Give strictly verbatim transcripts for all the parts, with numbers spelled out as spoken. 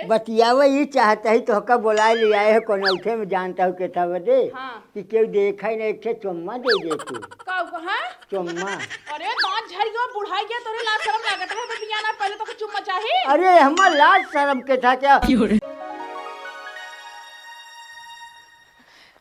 बतियावे ई चाहत ही, तोहका बोलाए ले आए है, कौन उठे में जानता हो के था बदे? हाँ। कि केहू देखे न, एक ठे चुम्मा दे दे तू। का, हाँ? चुम्मा। अरे दांत झरियो, बुढ़ाई गया, तोरे लाज शरम लागत है, बे बियाह ना पहले तोके चुम्मा चाही? अरे हमार लाज शरम के था क्या?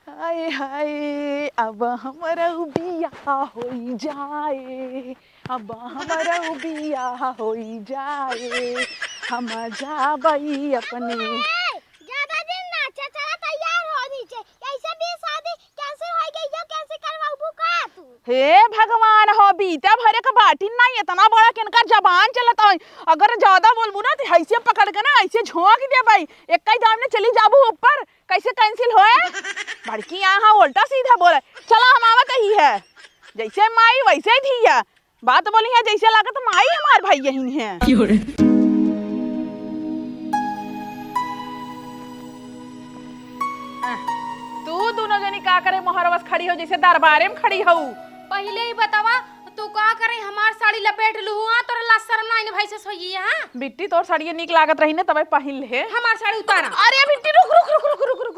हाय हाय, अब हमरउ बियाह होई जाए, अब हमरउ बियाह होई जाए, हम जाबई अपने। ए, ज्यादा दिन ना, चला तैयार हो नीचे। कैसे भी शादी कैंसिल हो गई, यो कैंसिल करवाबू का तू? हे भगवान हो, बीता भरे का बाटिन ना, इतना बड़ा किनकर जबान चलत है। अगर ज्यादा बोलबू ना तो ऐसे पकड़ के ना ऐसे झोंक देबई, एक ही दाम में चली जाबू ऊपर। कैसे कैंसिल होए? बड़की यहाँ उल्टा सीधा बोले। चला हम आवत ही है, जैसे माई वैसे ही धिया। बात बोली है जैसे लागत माई हमार भाई यही है। क्यों रे? आह, तू दोनों जनी का करे मोहरवस खड़ी हो जैसे दरबारे में खड़ी हो? पहिले ही बतावा, तू का करे हमार साड़ी लपेट लूहू, हाँ? तोरा लाज शरम ना आइने भाई से सोइए, हाँ? बिट्टी, तोर साड़िया नीक लागत रही ने, तबे पहिन ले। हमार साड़ी उतारा। अरे बिट्टी, रुक, रुक, रुक।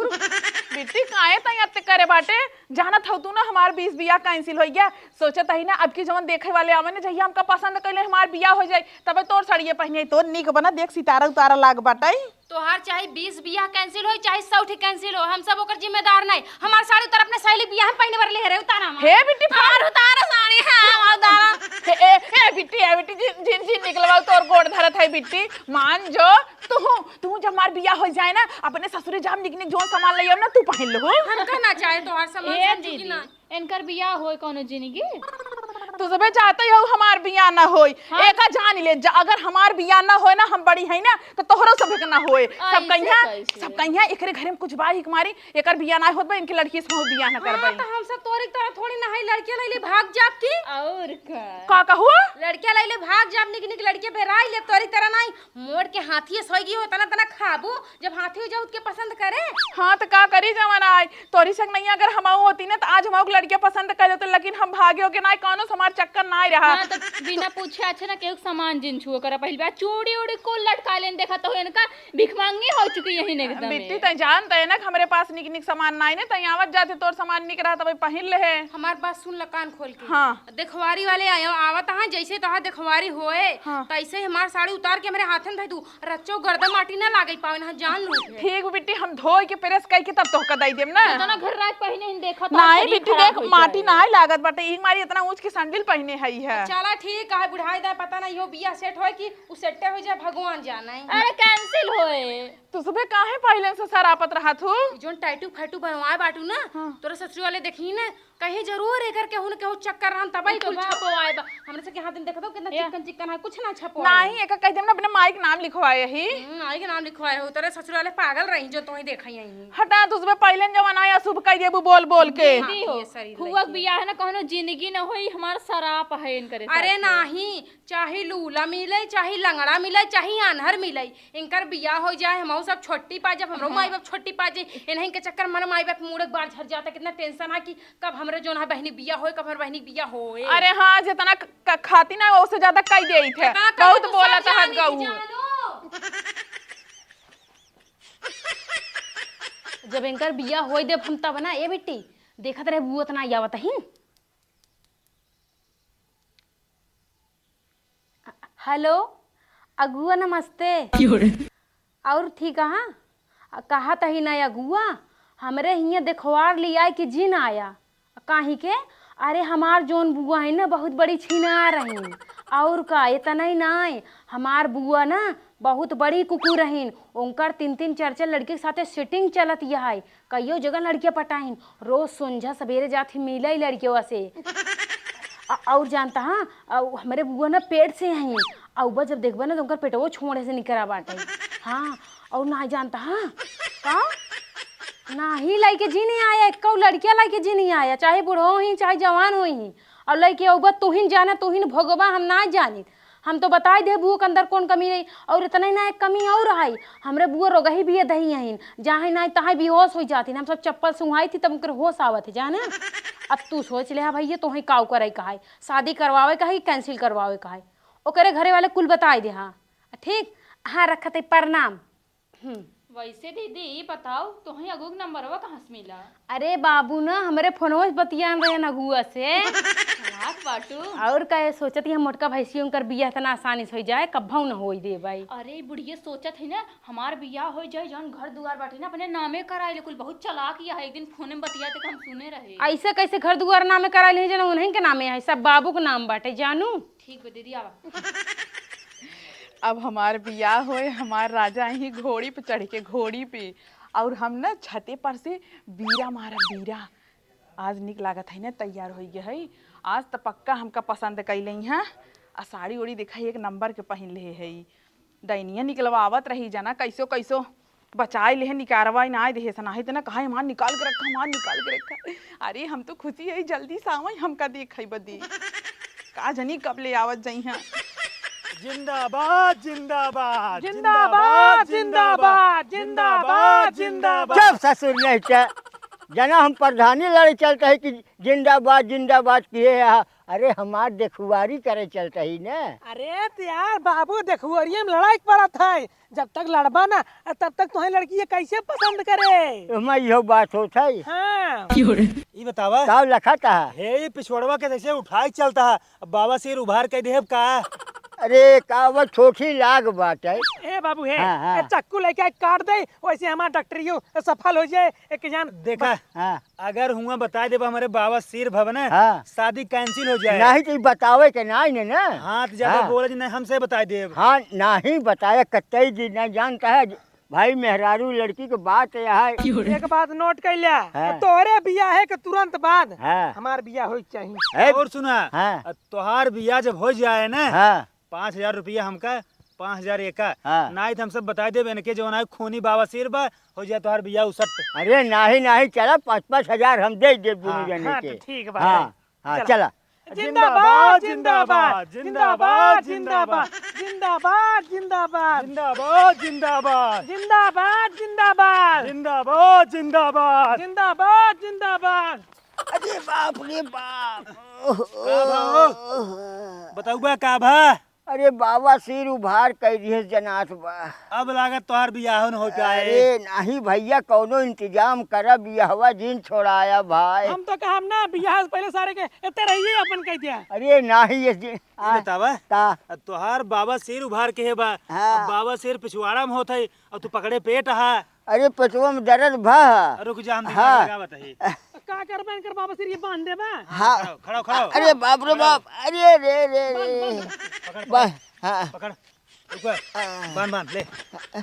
बिट्टी, काहे तई अत्ते करे बाटे? जानत हऊ तू ना, हमार बीस बियाह कैंसिल होइ गया। सोचत हई ना, अब की जवन देखे वाले आवे ना, जहिया हमका पसंद कइले, हमार बियाह होइ जाई, तबे तोर साड़िया पहिने, तोर नीक बना, देख, सितारा उतारा लाग बाटे। तोहार चाहे बीस बियाह कैंसिल होई, चाहे सौ ठी कैंसिल हो, हम सब ओकर जिम्मेदार नहीं। हमार साड़ी उतार, अपने सहेली बियाह में पहिने वाले है रे, उतारा हमार। हे बिट्टी, फाड़। हमार उतारा साड़ी, हाँ, हमार उतारा। हे, ए, ए, बिट्टी, ए, बिट्टी, जिन, जिन, जिन निकलवाऊ, तोर गोड़ धरत है बिट्टी, मान जो, तू, तू जब हमार बियाह हो जाए ना, अपने ससुरे जाम निक निक जोन सामान ले आऊ ना, तू पहिन लो। हमका ना चाहे तोहार सामान, ए समझू कि दीदी, ना? इनकर बियाह होए कौनो जिंदगी? तू सबे चाहते हो हमार बियाह ना होए। हाँ। एका जान ले, ज-, अगर हमार बियाह ना होए ना, हम बड़ी है ना, तो तोहरो सबे के ना होए। सब ऐसे कहिया, कैसे? सब कहिया एकरे घरे में कुछ बा ही कुमारी, एकर बियाह ना होत बा, इनके लड़की से हम बियाह ना हाँ, करबे। तो हम सब तोरी तरह थोड़ी ना है, लड़कियां लइले भाग जाब की। और का? का कहू? लड़कियां लइले भाग जाब, निक निक लड़के बेराई ले, तोरी तरह नहीं। मोड़ के हाथी सोई गई हो, तना तना खाबू, जब हाथी हो जाऊ के पसंद करे। हाँ, तो का करी जवन आए, तोरी संग नहीं अगर हम होती ना, तो आज हम लड़कियां पसंद कर लेते, लेकिन हम भागे हो के ना, कौनो हमार चक्कर ना रहा। हाँ, तो बिना पूछे अच्छे ना केहू के सामान जिन छुओ करा, पहली बात चूड़ी उड़ी कुल लटका लेन, देखा तो इनका भिखमंगी हो चुकी यही ने एकदम। बिट्टी, तै जानत है ना कि हमरे पास निक निक सामान ना है ना, तै आवत जाते तोर सामान निक रहा, तब पहिन ले है। हमार बात सुन ल कान खोल के। हाँ। देखवारी वाले आय-, आवत हाँ, जैसे तोहार देखवारी होए, हाँ। तैसे ही हमार साड़ी उतार के हमरे हाथन धइ दू, रच्चो गर्दा माटी ना लागे पावे, ना जान लूट है। ठीक बिट्टी, हम धोई के प्रेस कई के तब तोहका दई देम ना। इतना घर रात पहिने ही देखा तो नहीं बिट्टी, देख माटी ना लागत बाटे, ई मारी इतना ऊंच के सैंडल पहिने हई है। चला ठीक है, बुढ़ाई दा पता नहीं हो बिया सेट होए कि उ सेटे हो जाए, भगवान जाने। अरे कैंसिल होए। तू सबे काहे पहिले से सरापत रहा थू? ई जोन टैटू फैटू बनवाए बाटू ना, हाँ। तोरा ससुर वाले देखी ना, कहीं जरूर एकर केहू न केहू चक्कर रहन, तबही ई तो कुल बा। छपवाए बा। हमरे से के हाथ दिन देखत हो कितना या। चिकन चिकन है, कुछ ना छपवाए। नहीं, एकर कह देम ना अपने माई के नाम लिखवाए ही। हम्म, माई के नाम लिखवाए हो, तोरे ससुर वाले पागल रही जो तोही देखई आई। हटा, तू सबे पहिले जवन आया शुभ कह देबू बोल बोल के। दीदी हो, ये सरी फुआ के लइके। बियाह है ना, कहनो जिंदगी न होई, हमार सराप है इनकरे अरे साथे। नहीं, चाहे लूला मिले, चाहे लंगड़ा मिले, चाहे आन्हर मिले, इनकर बियाह हो जाए, हमहू सब छोट्टी पा जाब, हमरो हाँ। माई बाप छोट्टी पा जाए। इन्हीं के चक्कर में माई बाप मूड़े बार झर जाता। कितना टेंशन है कि कब हमरे जोन है बहिनी बियाह होए, कब हमरे बहिनी बियाह होए। अरे हाँ, जितना क-, क-, खाती ना, ओसे ज्यादा कई देई थे। का करी बहुत तू बोला सब था जानी गऊ। जानो। जब इनकर बियाह होए देब हम तब ना, ए बिट्टी, देखत रहे बुआ तना आवत ही। हेलो, अगुआ नमस्ते। क्यों रे? और ठीक हाँ? आ, कहा तही ना अगुआ, हमरे हियाँ देखवार लियाए कि जिन आया। काहे के? अरे हमार जोन बुआ है ना, बहुत बड़ी छिनार रहीन। और का, इतना ही ना है, हमार बुआ ना बहुत बड़ी कुकुर रहीन। उनकर तीन तीन चार चार लड़के के साथे सेटिंग चलत यह है। कइयो जगह लड़कियां पटाइन, रोज संझा सबेरे जात ही मिले लड़कियों से। अ-, और जानता हाँ, अ, हमरे बुआ ना पेट से हईन, अ, उबा जब देखबा ना तो उनकर पेटवो छोड़े से निकरा बाटे। हाँ, और ना जानता हाँ, का? नाही लइके जी नहीं आया, एक्को लड़किया लइके जी नहीं आया, चाहे बूढ़ो ही, चाहे जवान होई ही, और लइके उबा तुहिन जाना, तुहिन भोगबा, हम ना जानी। हम तो बताई देब बुआ के अंदर कौन कमी रही। और इतना ही ना, एक कमी और आई, हमरे बुआ रोगही भी दही हईन, जहाँ ना तहाँ बेहोश हो जाती। हम सब चप्पल सुंघाई थी तब उनकर होश आवत है जाने। अब तू सोच ले हा भैया, तोहे काउ करे का है, शादी करवावे का है, कैंसिल करवावे का है, ओकरे घरे वाले कुल बताई दे। हाँ ठीक, हाँ रखत है, प्रणाम। हम्म। वैसे दीदी, ई बताओ, तोहई अगुआ के नंबरवा कहाँ से मिला? अरे बाबू ना, हमरे फोनवा से बतियान रहे अगुआ से। चलाक बाटू। और का, सोचत ही हम मोटका भैंसियों कर बियाह तना आसानी से हो जाए, कब्भौ न होई दे भाई। अरे बुढ़िया सोचत है ना, हमार बियाह हो जाए, जौन घर दुआर बाटे ना, अपने नामे कराई ले। कुल बहुत चालाक यह है, एक दिन फोन में बतियाते तो हम सुने रहे। ऐसे कैसे घर दुआर नामे कराई ले, जन उन्हीं के नामे है, सब बाबू के नाम बाटे, जानू। ठीक बा दीदी, आवा। अब हमार बियाह होए, हमार राजा ही घोड़ी पे चढ़ के, घोड़ी पे, और हम ना छते पर से बीरा मारब, बीरा। आज निक लागत है ना, तैयार होई गए है। आज त पक्का हमका पसंद कैले हैं। आ साड़ी ओड़ी देखा, एक नंबर के पहिन ले है। दैनिया निकलवावत रही जना, कैसो कैसो बचाए लेहे, निकारवा ना आए देहे सनाही तना कहा हमार निकाल के रखा, हमार निकाल के रखा। अरे हम तो खुशी है, जल्दी से आवे, हमका देखे बदी। का जनी कब ले आवत जइहा। जिंदाबाद, जिंदाबाद, जिंदाबाद, जिंदाबाद, जिंदाबाद, जिंदाबाद। चुप ससुर नहीं चा। जना हम प्रधानी लड़े चलत है कि जिंदाबाद, जिंदाबाद किहे आ। अरे हमार देखुआरी करे चलत ही न। अरे त यार बाबू, देखुआरिये में लड़ाई पड़त है। जब तक लड़बा ना, तब तक तुम्हें लड़की ये कैसे पसंद करे? ओमा इहो बात होत है। हाँ। ई बतावा। का लखत है? हे, ई पिछवड़वा के जैसे उठाई चलत है, अब बाबा सिर उभार के देहब का? अरे, का वो छोटी लाग बात है। ए बाबू, हे, हाँ, हाँ। ए चक्कू लेके आके काट दे, वैसे हमार डॉक्टरियो सफल हो जाए, एक जान देखा, बस। हाँ। अगर हुआ बताए देबा हमरे बाबा सिर भवन, हाँ। शादी cancel हो जाए। नहीं तो ई बतावे के नहीं ने ना। हाँ, तो ज्यादा हाँ। बोले जी नहीं, हमसे बताए देब। हाँ, नहीं बताए, कतई जी नहीं जानता है। भाई मेहरारू लड़की के बात यह है। एक बात नोट कर लिया, हाँ। तोहरे बियाह के तुरंत बाद हाँ। हमार बियाह होई के चाहिए। है? और सुना, हाँ। तोहार बियाह जब हो जाए ना, हाँ। पाँच हजार रुपया हमका, पाँच हजार एका, हाँ। नाई तो हम सब बताई देब, इनके जौन है खूनी बाबा सिर बा, हो जाए तोहार बियाह उसट। अरे नाही, नाही, चला, पाँच, पाँच हजार हम दे देब दुनू हाँ। जने हाँ, के। तो ठीक बा। हाँ, हाँ, चला। चला। जिंदाबाद, जिंदाबाद, जिंदाबाद, जिंदाबाद, जिंदाबाद। जिंदाबाद, जिंदाबाद। जिंदाबाद, जिंदाबाद। जिंदाबाद, जिंदाबाद। जिंदाबाद, जिंदाबाद। जिंदाबाद, जिंदाबाद। अरे बाप रे बाप। का भा हो? बताउबा का भा? अरे बाबा, सिर उभार कइ दिहे जनात बा। अब लागत तोहार बियाह न हो पाए। अरे नाही भइया, कउनो इंतजाम करा, बियाहवा जिन छोड़ाया भाई। हम तो कहब ना, बियाह से पहिले सारे के एते रहिए अपन कह दिया। अरे नाही, ये दिन, ई आ, बतावा, का? अब तोहार बाबा सिर उभार के है बा, हाँ। अब बाबा सिर पिछवाड़ा में होत है, अब तू पकड़े पेट हा। अरे पेटवा में दर्द भा। रुक जा, हम दिमाग हाँ। लगावत ही। का करबे इनकर बाबा सिर ये बांध देबा? हाँ। खड़ा हो, खड़ा हो, खड़ा हो। अरे बाप रे खड़ा हो। बाप, अरे रे रे बांध, रे। बांध। पकड़, बा-, पकड़, हाँ। पकड़। रुक बा। आ। बांध, बांध, ले।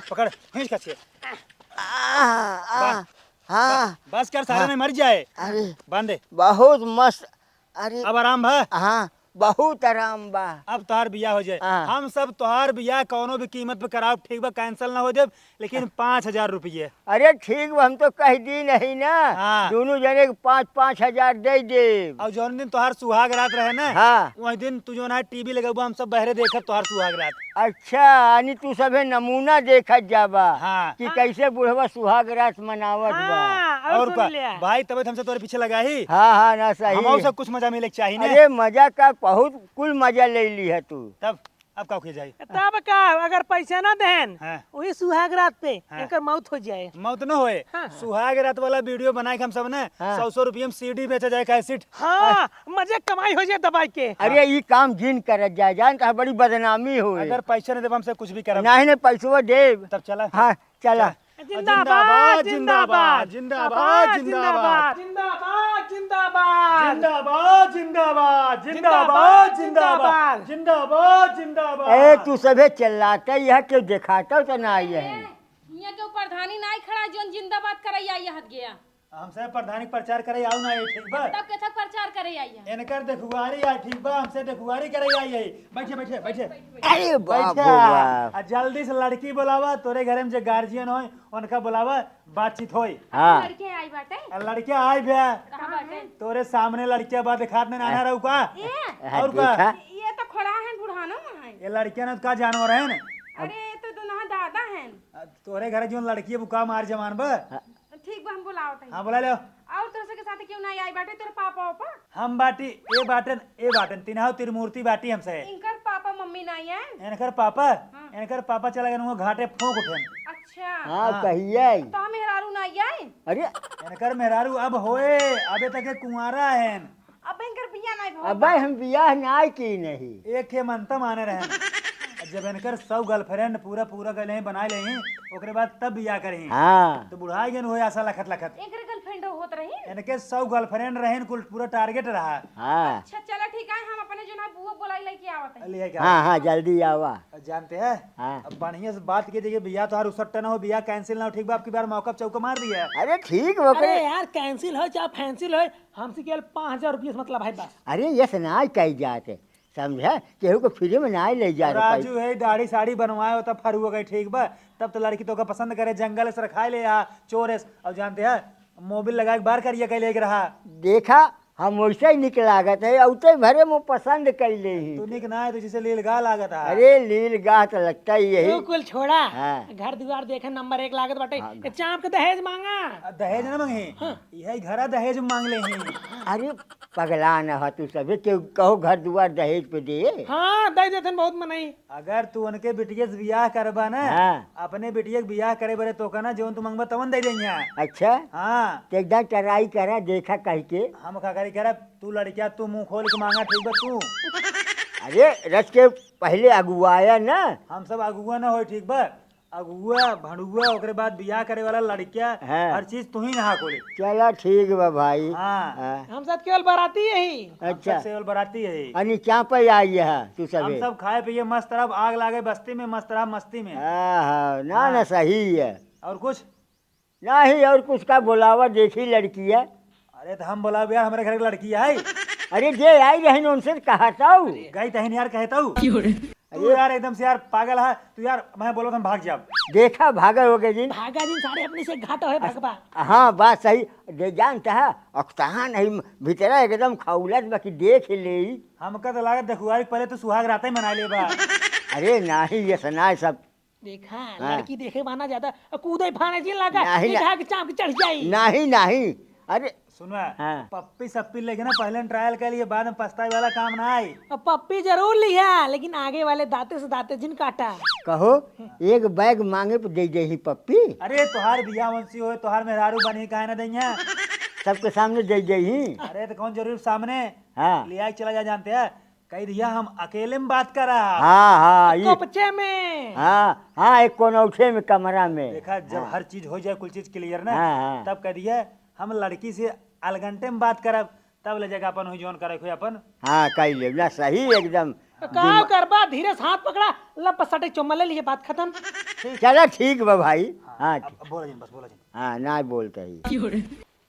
पकड़, खींच खींच के। आ, आ, बांध। हाँ। बा-, बस कर, सारे हाँ। में मर जाए। अरे। बांध दे। बहुत मस्त। अरे। अब आराम बा? हाँ, बहुत आराम बा। अब तोहार बियाह हो जाए। हाँ। हम सब तोहार बियाह कउनो भी कीमत पे कराउब, ठीक बा, cancel ना हो देब, लेकिन पाँच हजार रुपये। अरे ठीक बा, हम तो कह दी नहीं ना। हाँ। दुनू जने के पाँच, पाँच हजार दे देब। और जौन दिन तोहार सुहाग रात रहे ना, हाँ। वही दिन तू जौन है टीवी लगउबा, हम सब बहरे देखब तोहार सुहाग रात। अच्छा, यानी तू सभे नमूना देखत जाबा हाँ। कि हाँ। कैसे बुढ़वा सुहाग रात मनावत बा। हाँ, और और सुन का? लिया। भाई, तबे तो हमसे तोरे पीछे लगा ही। हाँ, हाँ, ना सही। हमहू सब कुछ मजा मिले के चाही ना। अरे मजा का, बहुत कुल मजा ले ली है तू। तब अब का किया जाए? तब का, अगर पैसा ना देन, हाँ। वही सुहाग रात पे हाँ। इनकर मौत हो जाए। मौत न होए। हाँ। सुहाग रात वाला वीडियो बनाए के हम सब ना हाँ। सौ सौ रुपये में सीडी बेचा जाए, कैसेट। हाँ, मजे कमाई हो जाए दबाई के। अरे ई काम जिन करत जाए, जान तो बड़ी बदनामी होए। अगर पैसा नहीं देब हमसे कुछ भी करब। नहीं, नहीं, पैसवा देब। तब चला। हाँ, चला। चल। जिंदाबाद, जिंदाबाद, जिंदाबाद, जिंदाबाद, जिंदाबाद। जिंदाबाद, जिंदाबाद। जिंदाबाद, जिंदाबाद, जिंदाबाद, जिंदाबाद। जिंदाबाद, जिंदाबाद। ए, तू सभे चिल्लाता, यह क्यों दिखाता तो ना आई है? ए, हियां के प्रधानी नाई खड़ा, जोन जिंदाबाद करैया यह गया। हमसे प्रधानी प्रचार करे आऊ ना, ये ठीक बा? तब के थक प्रचार करे आई है? इनकर देखुआरी आई, ठीक बा? हमसे देखुआरी करे आई है। बैठे, बैठे, बैठे। अरे बाप बैठे। रे बाप। आ जल्दी से लड़की बुलावा, तोरे घरे में जे गार्जियन होय, उनका बुलावा, बातचीत होई। हाँ। लड़के आई बाटे? आ लड़के आई बे। कहाँ बाटे? तोरे सामने लड़के बा, दिखात नहीं, नाना रहू का? ए? हाँ, और का? देखा। ये तो खड़ा है, बुढ़ानो है। ये लड़के ना का जानवर है ना? अरे, ये तो दोनों दादा हैं। आ, तोरे घरे जोन लड़की है, वो का मार जवान बा? हाँ। ठीक बा, हम बुलावत हई। हाँ, बुला ले। और तोहसे के साथे केहू नाई आई बाटे, तोर पापा ओपा? हम बाटी, ए बाटन, ए बाटन, तिनहाव त्रिमूर्ति बाटी हमसे। इनकर पापा मम्मी नाई आए? इनकर पापा? हाँ। इनकर पापा चला गए, वो घाटे फोंक उठेन। अच्छा। अच्छा। हाँ, हाँ। कहिए। तो हम मेहरारू ना आई? अरे। इनकर मेहरारू अब होए, अबे तक के कुंवारा हैं। अब इनकर बियाह नहीं भवा। अबे हम बियाह ना की नहीं। एक के मनता माने रहे। जब इनकर सौ girlfriend पूरा, पूरा कर ले, बना ले, ओकरे बाद तब बियाह करी। हाँ। तो बुढ़ाई गन होए आशा लखत लखत। इनकर girlfriend होत रही? इनके सौ girlfriend रहे, कुल पूरा target रहा। हाँ। अच्छा, चला ठीक है, हम अपने जो ना बुआ बोलाई लेके आवत हैं। ले आके हाँ, आओ। हाँ, जल्दी आवा। जानते हैं? हाँ। अब बढ़िया से बात के देखिए, बियाह तोहार उसट्टा ना हो, बियाह cancel ना हो, ठीक बा? आपकी बार मौका पे चौका मार दिया। अरे ठीक बा, अरे ओकरे यार, cancel हो चाहे फैंसिल हो, हमसे केवल पाँच हजार रुपये से मतलब है बस। अरे, ये से ना कही जात है, समझे? केहू को free में ना ले जा रुपया। राजू है, दाढ़ी साड़ी बनवाए होता फरुआ गए, ठीक बा? तब तो लड़की तोका पसंद करे, जंगल से रखाए ले आ, चोर है। और जानते हैं, मोबिल लगा के बार करिया कैले के रहा। देखा, हम वैसे ही निक लागत है, औते भरे में पसंद कैले ही। तू निक ना है, तो जिसे लील गा लागत है। अरे, लील गा तो लगता ही यही। तू कुल छोड़ा। हाँ। घर दुआर देखे नंबर एक लागत बाटे। हाँ, ये चाप के दहेज मांगा। आ, दहेज ना मांगे। हाँ। यही घरा दहेज मांग ले ही। अरे, पगला न हो तू सभी, केहू कहो घर दुआर दहेज पे दे। हाँ, दे देथन बहुत मनई। अगर तू उनके बिटिया से बियाह करबा ना, हाँ। अपने बिटिया के बियाह करे बरे तोका ना, जौन तू मंगबा तवन दे देंगे। अच्छा? हाँ। तो एकदम try करा, देखा कह के। हम का करी करा, तू लड़किया, तू मुंह खोल के मांगा, ठीक बा तू? अरे, रच के पहले अगुआया ना। हम सब अगुआ ना होई, ठीक बा? अगुआ, भड़ुआ, ओकरे बाद बियाह करे वाला लड़किया, हाँ। हर चीज तू ही नहा खोले। चला ठीक बा भाई। हाँ। हाँ। हम सब केवल बाराती यही। हम अच्छा। सब केवल बाराती है। अनी क्या पे आई है तू हम सभी? सब खाए पिए मस्त रहब, आग लागे बस्ती में, मस्त रहब मस्ती में। हाँ, हाँ, ना, ना, हाँ। सही है। और कुछ? नहीं, और कुछ का बोलावा, देखी लड़की है। अरे तो हम बोलाब यार, हमारे घर की लड़की है। अरे जे आई रहन उनसे कहताऊ। गई तहन यार कहताऊ। क्यों रे? तू अरे यार एकदम से यार पागल है तू यार, मैं बोलो तो हम भाग जाब। देखा भागल हो गए जी। भागा जी सारे अपने से घाट है भगवा। हाँ बात सही। दे जानता है, अखतान है भीतरा एकदम खौलत बाकी देख ले। हमका तो लागत देखुआरी पहले तू सुहाग रात ही मना ले बा। अरे नहीं, ये सनाए सब। देखा, हाँ। लड़की देखे बहाना ज्यादा, अ, कूदे फाने जी लगा, नहीं, ये ना। कहा कि चाप के चढ़ जाई। नहीं, नहीं, अरे। सुनवा, हाँ। पप्पी सप्पी लेके ना पहले trial कर लिए, बाद में पछताए वाला काम ना आई। अब पप्पी जरूर लिया, लेकिन आगे वाले दांते से दांते जिन काटा। कहो, एक बैग मांगे पे दे दे ही पप्पी। अरे, तोहार बियाह वंशी होए, तोहार मेहरारू बनी, काहे ना दइया? सबके सामने दे दे ही। अरे, तो कौन जरूरी सामने? हाँ। ले आके चला जा, जानते हैं? कह दिया हम अकेले में बात करा। हाँ, हाँ, ई कोपचे में। हाँ, हाँ, एक कोनौठे में कमरा में। देखा, जब हाँ। हर चीज हो जाए, कुल चीज clear ना, हाँ, हाँ। तब कह दिया हम लड़की से अलगंटे में बात करब, तब ले जाके अपन हुई जौन करे हुई अपन। हाँ, कह ले ना, सही एकदम। तो का करबा, धीरे से हाथ पकड़ा, लप सटे चुम्मा ले लिए, बात खत्म। चला ठीक बा भाई। हाँ, हाँ, अब, ठीक। अब बोला जिन, बस बोला जिन। हाँ, ना बोलते ही।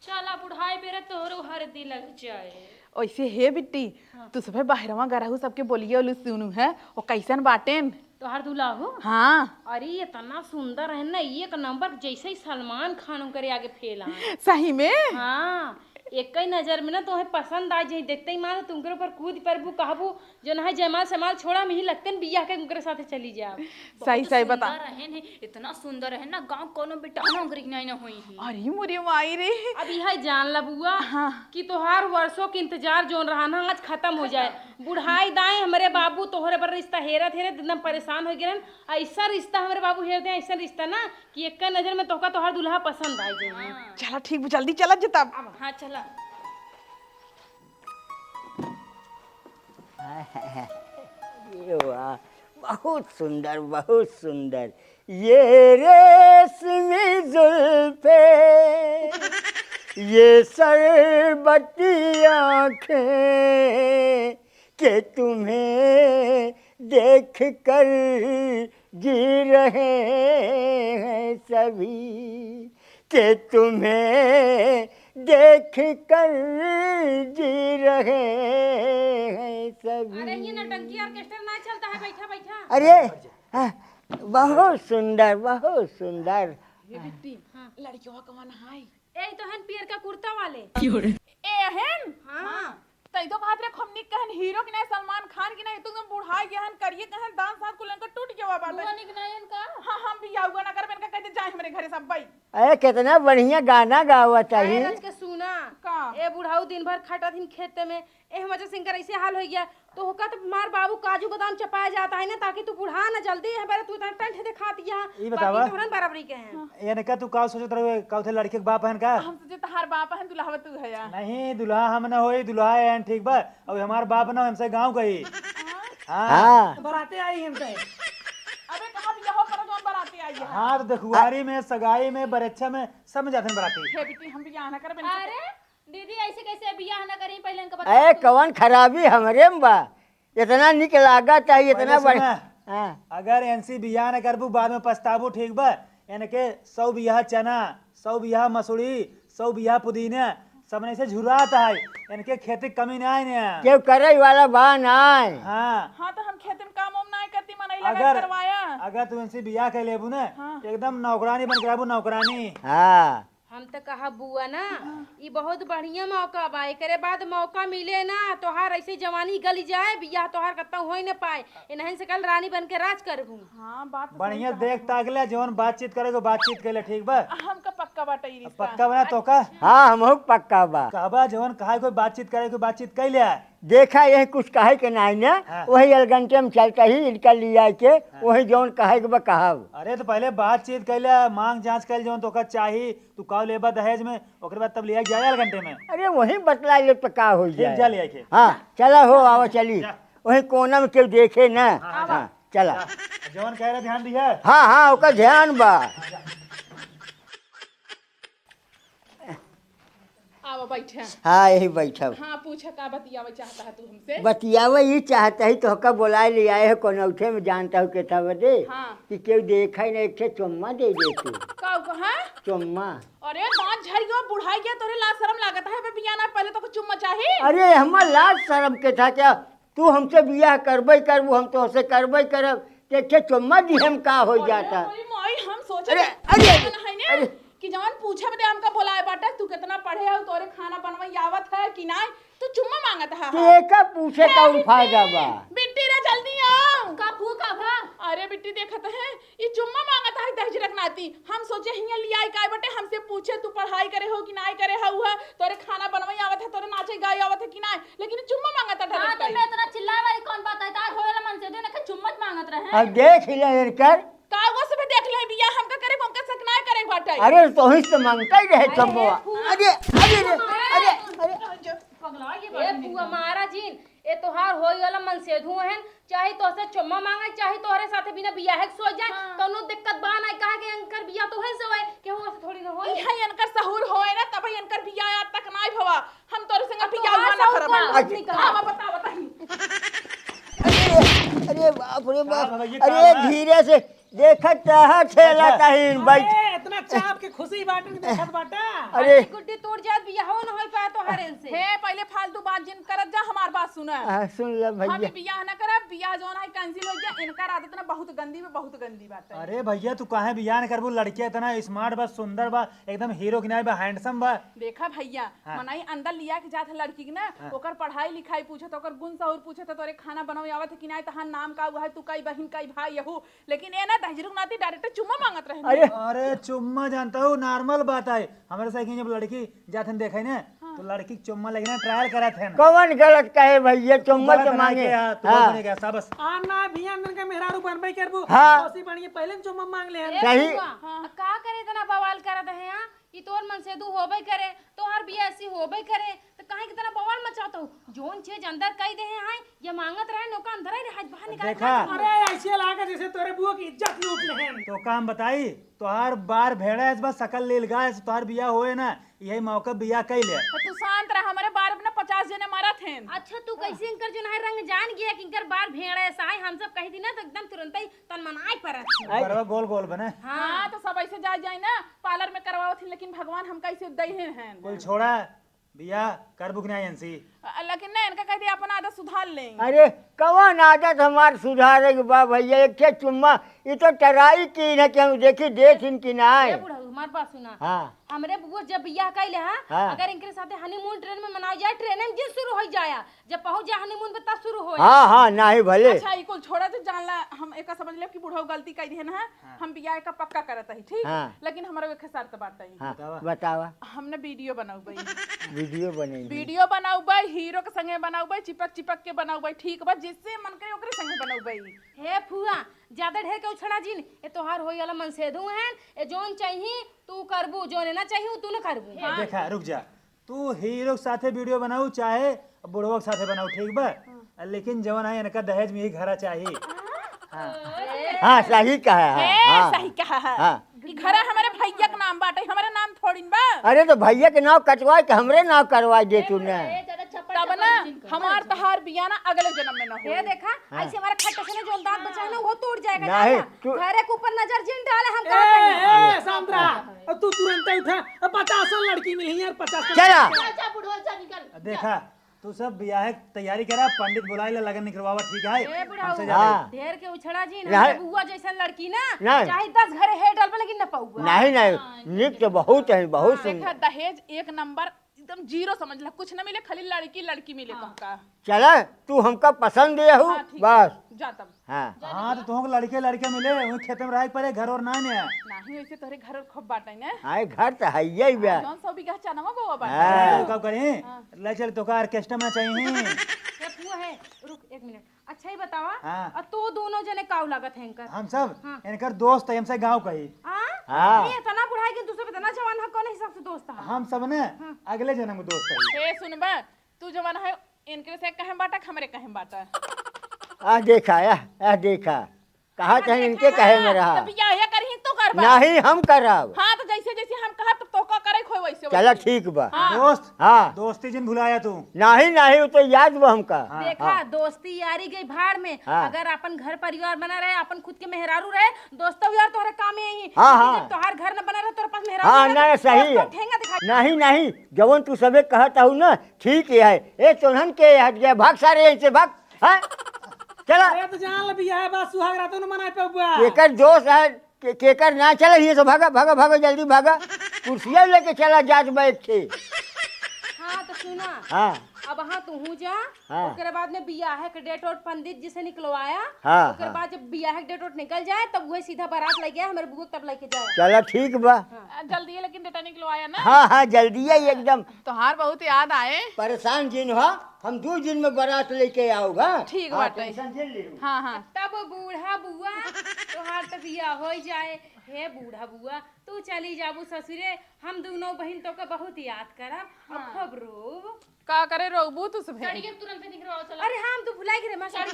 चला बुढ़ाई बेरा तोहरो हरदी लग जाए। ओइसे हे बिट्टी, हाँ। तू सभे बाहरवा गरहू सबके बोलिए ओलू सुनू है, ओ कैसन बाटेन? तोहार दुलाहू? हाँ। अरे इतना सुंदर है ना, एक नंबर, जैसे ही सलमान खान ओकरे आगे फेल है। सही में? हाँ, एक ही नजर में ना तोहे पसंद आ जाई, देखते ही मान तुमके ऊपर कूद परबू, कहबू जो ना है जयमाल समाल छोड़ा, हम ही लगते न बियाह के उनकरे साथे चली जाब। सही, बहुत सही बता। सुंदर रहेन है, इतना सुंदर रहेन ना, गाँव कोनो बेटा ना ओकरी के नहीं ना होई है। अरे मोरी माई रे। अब यह जान ला बुआ हाँ। कि तोहार वर्षों के इंतजार जोन रहा ना, आज खत्म हो जाए। बुढ़ाई दाएं हमरे बाबू तोहरे पर रिश्ता हेरत हेरत एकदम परेशान हो गए। ऐसा रिश्ता हमरे बाबू हेर दे, ऐसा रिश्ता ना कि एक नजर में तोहका तोहार दुल्हा पसंद आ जाए। हाँ। चला ठीक बा, जल्दी चला जे तब। अब हाँ चला। ये वाह, बहुत सुंदर, बहुत सुंदर। ये रेशमी जुल्फे, ये शरबती आंखें, कि तुम्हें देख कर जी रहे हैं सभी, कि तुम्हें देख कर जी रहे हैं सभी। अरे, ये नौटंकी orchestra ना चलता है, बैठा, बैठा। अरे, हाँ, बहुत सुंदर, बहुत सुंदर। ये बिट्टी, हाँ। लड़कियों का मन हाय। ए, ई तो हन पियरका कुर्ता वाले। की हो रे? ए, हन? हाँ। तई तो कहत रहे, खूब निक कहन, हीरो की नहीं, सलमान खान की नहीं, तू एकदम बुढ़ाई गया हन, करिए कहन, दांत साथ कुल इनका टूट गया बाटे। बुआ निक नहीं इनका? हाँ, हम भी आउगा ना करब, इनका कहते जाए हमरे घरे सब भाई। अरे, कितना बढ़िया गाना गावत है। अरे, रच के सुना। का? ए बुढ़ाऊ दिन भर खटत हिन खेते में, एह वजह से इनकर ऐसे हाल हो गया। तोहका तो हमार बाबू काजू बादाम चपाए जात है ना, ताकि तू बुढ़ा ना जल्दी। है बरे तू इतना टंठ दिखाती है। ई बतावा। बाकी तोहरन बराबरी के हैं। इनका तू का सोचत रहे, का उठे लड़के के बाप हन का? हम सोचे तहार बाप हन, दुल्हवा तू है या। नहीं, दुल्हा हम ना होई, दुल्हा है, ठीक बा। अब हमार बाप ना, हमसे गाँव गई। हाँ। हाँ। तो बराते आई हमसे। अबे कहाँ बिया हो पर जो बराते आई है। हाँ, तो देखुआरी में, सगाई में, बरेच्छा में, सब में जाते हैं बराती। हे बेटी, हम बिया ना करबे। अरे दीदी, ऐसे कैसे बियाह ना करी, पहले इनका ए, बता। कवन खराबी हमरे में बा? इतना निक लागत है, इतना पहले बढ़िया। सुना, हाँ। अगर इनसे बियाह न करबू, बाद में पछताबू, ठीक बा? इनके सौ बियाह चना, सौ बियाह मसूरी, सौ बियाह पुदीना, सब नहीं से झुरात है। इनके खेती कमी ना है ना। केहू करे वाला बा ना। हाँ। हाँ, तो हम खेती में काम उम ना करती, मनई लगा अगर, करवाया। अगर तू इनसे बियाह कर लेबू ना, हाँ। एकदम नौकरानी बन के रहबू, नौकरानी। हाँ। हम त कहब बुआ ना, हाँ। ई बहुत बढ़िया मौका बा। एकरे बाद मौका मिले ना, तोहार ऐसे जवानी गली जाए, बियाह तोहार कतौ होई न पाए। इनहन से कल रानी बन के राज करबू। हाँ, बात तो सही बढ़िया कहा देख तू। ताक ले, जवन बातचीत करे को बातचीत कर ले, ठीक बा? हमका पक्का बाटे ई अब रिश्ता। पक्का बना तो का? हाँ, हमहू के पक्का बा। कहबा जवन कहा कोई बातचीत करे कोई बातचीत कर ले। देखा, यही कुछ कहे के नाई ना, हाँ। वही अलगंटे में चलता ही इनका लिया के, हाँ। वही जौन कहे के बा कहब। अरे तो पहले बातचीत कर ले, मांग जांच कर ले, जौन तोका चाही, तू का लेबा दहेज में, ओकरे बाद तब लिया जाए अलगंटे में। अरे वही बतला ले तो का हो ठीक, जाए। जा लिया के। हाँ, चला हो, आवा चली। जा। वही कोना में केहू देखे ना। हाँ, हाँ, हाँ, जा। चला। जा। जौन कह रहे ध्यान दिया। हाँ, हाँ, ओकर ध्यान बा। आवा, बैठा। हाँ, यही बैठब। हाँ, पूछा, का बतियावे चाहता है तू हमसे? बतियावे ई चाहता है, तोहका बोलाए ले आए हो, कौन उठे में जानता हो के था बदे? हाँ। कि केहू देखा ही ना, एक ठे चुम्मा दे दे तू। का कहा? चुम्मा। अरे, दांत झड़ गया, बुढ़ाई गया, तोरे लाज शरम लागत है, अबे बियाह ना, पहले तो कुछ चुम्मा चाही। अरे, हमार लाज शरम के था क्या? तू हमसे बियाह करबे करबू, हम तोहसे करबे करब, ते के चुम्मा दिहे में का हो अरे जाता? मोरी माई, हम सोचे अरे, कि अरे, जवन है ने, अरे। कि जवन पूछे बदे हमका बोलाए बाटे, तू कितना पढ़े हो, तोरे खाना बनवाई आवत है कि नाय? तू चुम्मा मांगत है। ते का पूछे हे कौन बिट्टी, फायदा बा? बिट्टी रे, जल्दी आओ। का फूका भा? अरे बिट्टी, देखत है, ई चुम्मा मांगत है दहिजरक नाती। हम सोचे हियां लियाई काय बटे, हमसे पूछे तू पढ़ाई करे हो कि नाय करे हो, उहा तोरे खाना बनवाई आवत है, तोरे नाचे गाए आवत है कि नाय, लेकिन ई चुम्मा मांगत है हाँ, direct तो आई। मैं इतना चिल्लाए वाली कौन बात है? तार होएला मन से दे ना, चुम्मा मांगत रहे। अब देख ले इनकर। का वो सब देख ले बिया, हमका करे, हमका शक नाय करे बाटे। अरे तोही से मांगता ही रहे अरे चुम्मा। फूल। अरे, अरे रे, अरे, अरे। पगला ये ए बात नहीं फुआ है। मारा जीन, ए तोहार होई वाला मनसेधु हन, चाहे तोहसे चुम्मा मांगे, चाहे तोहरे साथे बिना बियाहे के सो जाए, हाँ। कौनो दिक्कत बा ना, काहे के इनकर बियाह तोहन से होए, केहू से थोड़ी ना होए। इहाँ इनकर सहूर होए ना, तब इनकर बियाह आज तक नाई भवा। हम तोरे संगे अब बियाह तोहार हुआ ना सहूर करब। कौन अच्छा। निकला? हाँ, बता, बताई। अरे, अरे बाप रे का बाप। भवा, ये अरे का बा? धीरे से, देखत चाहा खेला अच्छा। कहीं बैठ। अरे, इतना चाप के खुशी बाटे कि देखत बाटा। अरे। अरे, गुड्डी टूट जात, बियाहो न होई पाए तोहार इनसे। हे, पहले फालतू बात जिन करत जा, हमार बात सुना। हाँ, सुन ले हम भैया। ई बियाह न करब, बियाह जौन है cancel हो गया। इनकर आदत ना बहुत गंदी बा, बहुत गंदी बात है। अरे भैया, तू काहे बियाह न करबू? लड़किया इतना smart बा, सुंदर बा, एकदम हीरो की नाई बा, handsome बा। देखा भैया, हाँ। मनई अंदर लिया के जात है लड़की के ना, हाँ। ओकर पढ़ाई लिखाई पूछत, ओकर गुण सहूर पूछत, तोरे खाना बनावे आवत है कि नाई, तहार नाम का हुआ है, तू कई बहिन कई भाई यहू, लेकिन ए ना दहिजरू नाती direct चुम्मा मांगत रहे। अरे। अरे चुम्मा जानता हूँ, normal बात है। हमरे साथ कहीं जब लड़की जात हन देखे ने, हाँ। तो लड़की के चुम्मा लेके ना trial करत हन। कौन गलत कहे भैया, चुम्मा गलत के ना मांगे। किया, तू हाँ। बने गया, शाबाश। आ ना भैया, इनका मेहरारू बनबे करबू। हाँ। ओसी बढ़िया पहले न चुम्मा मांग ले हन। ए सही। फुआ, हाँ। का करे इतना बवाल करत है, हाँ? ई तोर मनसेधू होबे करे, तोहार बियाह ऐसी होबे करे, तो काहे कितना बवाल मचात हो? जौन चीज अंदर कई दे हैं, ये मांगत रहे, नौका अंदर ही रहे, बाहर निकाल देखा। के अरे, ऐसे लागे जैसे तोरे बुआ की इज्जत लूट लेहेन। तो काम बताई, तोहार बार भेड़ा है, इस बार सकल लील गाय, तोहार बियाह होए ना, यही मौका बियाह कई ले। तो तू शांत रह, हमारे बार में ना पचास जने मरत हैं। अच्छा, तू कैसे इनकर जो है रंग जान गया कि इनकर बार भेड़ा ऐसा है, हम सब कही थी ना, तो एकदम तुरंत ही तन मनाई परत। बरवा गोल गोल बने। हाँ। हाँ, तो सब ऐसे जा जाए ना, parlour में करवावत हैं, लेकिन भगवान हमका ऐसे दे हैं। कुल छोड़ा, बियाह करबू कि नाई इनसे? अ, लेकिन ना, इनका कह दिया, अपना आदत सुधार लें। अरे, कवन आदत हमार सुधारे के बा भैया? एक ठे चुम्मा, ई तो try की ना कि हम देखी, देत हिन कि नाई। ए बुढ़ऊ, हमार बात सुना। हाँ। हमरे बुआ जब बियाह कइले हा, हाँ। अगर इनके साथे honeymoon train में मनावै जाए, train में जिन शुरू होइ जाया, जब पहुँच जाए honeymoon पे तब शुरू होए। हाँ, हाँ, नाहीं भले। अच्छा, ई कुल छोड़ा, तो जान ला, हम एका समझ लेब कि बुढ़ऊ गलती कइ दिहन हा, हाँ। हम बियाह का पक्का करत ही, ठीक? हाँ। लेकिन हमरा एक शर्त बाटे। हाँ, बतावा। बतावा। हमने video बनउबे। Video बनइबे। Video बनउबे, हीरो के संगे बनउबे, चिपक चिपक के बनउबे, ठीक बा? जिससे मन करे ओकरे संगे बनउबे। हे फुआ, ज्यादा ढेर के उछड़ा जिन, ए तोहार होई वाला मनसेधु हैं, ए जौन चाही तू करबू, जौन ना चाही उ तू न करबू। हाँ। देखा, रुक जा, तू हीरो के साथे video बनाऊ चाहे बुढ़वा के साथे बनाऊ, ठीक बा? हाँ। लेकिन जवन है इनका दहेज में ही घरा चाही। हाँ। हाँ, सही कहा है, हे, हाँ। सही कहा है। हाँ। ई घरा हमरे भैया के नाम बाटे, हमरे नाम थोड़ीन बा। अरे तो भैया के नाम कटवाए के हमरे नाम करवाए दे तू ने। तब ना हमार तहार बियाह ना अगले जन्म में ना हो। हे देखा, हाँ। ऐसे हमारा खट्टा से ना जोन दांत बचा है ना, वो टूट जाएगा, नहीं, जाना। तू घरे के ऊपर नजर जिन डाले, हम ए, कहत हई। ए, सांद्रा, अब तू तुरंत उठा, अब पचास लड़की मिली यार, पचास। चला। जा, जा, बुढ़वा, जा, निकल। देखा, तू सब बियाह के तैयारी करा, पंडित बुलाए ला, लगन निकलवावा, ठीक है? ए बुढ़ऊ, हमसे ज्यादा। हाँ। ढेर के उछड़ा जिन, नहीं। हमरे बुआ जैसन लड़की ना, नहीं। चाहे दस घरे हेर डालबे, लेकिन न पउबा। नहीं, नहीं, निक तो बहुत है, बहुत हाँ। सुंदर। देखा, दहेज एक नंबर, एकदम zero समझ ला, कुछ न मिले, खाली लड़की, लड़की मिले हाँ। तुमका। चला, तू हमका पसंद दे हू, हाँ, ठीक बस। है, जा तब। हाँ। हाँ, तो तुमको लड़के, लड़के मिले, वही खेत में रहे पड़े, घर और ना ने। नहीं, वैसे तोहरे घर और खूब बाटे ने। हाँ, घर तो है ही बा। जौन सौ बीघा चनवा बोआ बाटे। हाँ। तो का करें? हाँ। ले चल, तोका orchestra में चाहिए। ए फुआ है, रुक एक मिनट। अच्छा, ई बतावा, हाँ। अ तू दोनों जने काऊ लागत है इनकर? हम सब हाँ। इनकर दोस्त है, हमसे गाँव का ही। हाँ? हाँ। ये इतना बुढ़ाई के दूसरे पे इतना जवान है, कौन हिसाब से दोस्त है? हम सब ने हाँ। अगले जन्म के दोस्त है। ए, सुनबा, तू जवन है, इनके से कहे बाटा, हमरे कहे बाटा। आ देखा, आ, आ देखा, कहा हाँ, चाहे देखा। इनके कहे में रहा। तो बियाह ये करही, तू करबा। नहीं, हम करब। हाँ, तो जैसे, जैसे हम कहब, तो तोका करे खोए वैसे, चला, वैसे। ठीक बा। हाँ। दोस्त, हाँ। दोस्ती जिन भुलाया तू। नहीं, नहीं, वो तो याद बा हमका। हाँ। देखा, हाँ। दोस्ती यारी गई भाड़ में। हाँ। अगर अपन घर परिवार बना रहे, अपन खुद के मेहरारू रहे, दोस्तों यार तोहरे काम में आई। हाँ, लेकिन हाँ। जब तोहार घर न बना रहे, तोहरे पास मेहरारू हाँ, नहीं रहे, नहीं, सही दोस्तों है। ठेंगा दिखा। नहीं, नहीं, जवन तू सबे कहत हऊ ना, ठीक है। ए, तोहन के हट गया, भाग सारे यहीं से, भाग। हाँ? चला। अरे तो जान ले, बियाह बा, सुहाग रातों न मनाए पे बुआ। केकर दोस्त है, के-, केकर ना चले, ये से भागा, भागा, भागा, जल्दी भागा। कुर्सिया लेके चला जात बा एक ठे। हाँ, तो सुना। हाँ। अब हाँ, तू हूँ जा। हाँ। ओकरे बाद में बियाह के date और पंडित जी से निकलवाया। हाँ, ओकरे हाँ। बाद जब बियाह के date और निकल जाए, तब वह सीधा बारात ले गया, हमारे बुआ तब लेके जाए। चला, ठीक बा। हाँ। आ, जल्दी है, लेकिन date निकलवाया ना। हाँ, हाँ, जल्दी है एकदम। तोहार बहुत याद आए। परेशान जिन हो, हम दू दिन में बारात लेके आओ, हाँ? ठीक हाँ, बाटे। Tension झेल ले। हाँ, हाँ। तब बूढ़ा बुआ, तोहार तो बियाह हो ही जाए। हे बूढ़ा बुआ, तू चली जाबू ससुरे, हम दोनों बहिन तोका बहुत याद करब और हाँ। खूब रोब। का करे रोबू तू सब? साड़ी के तुरंत निकलवाओ, चला। अरे हाँ, हम तो भुलाई गए रे, माँ, साड़ी।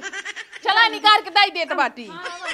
चला, निकाल के दाई देत बाटी। हाँ, हाँ।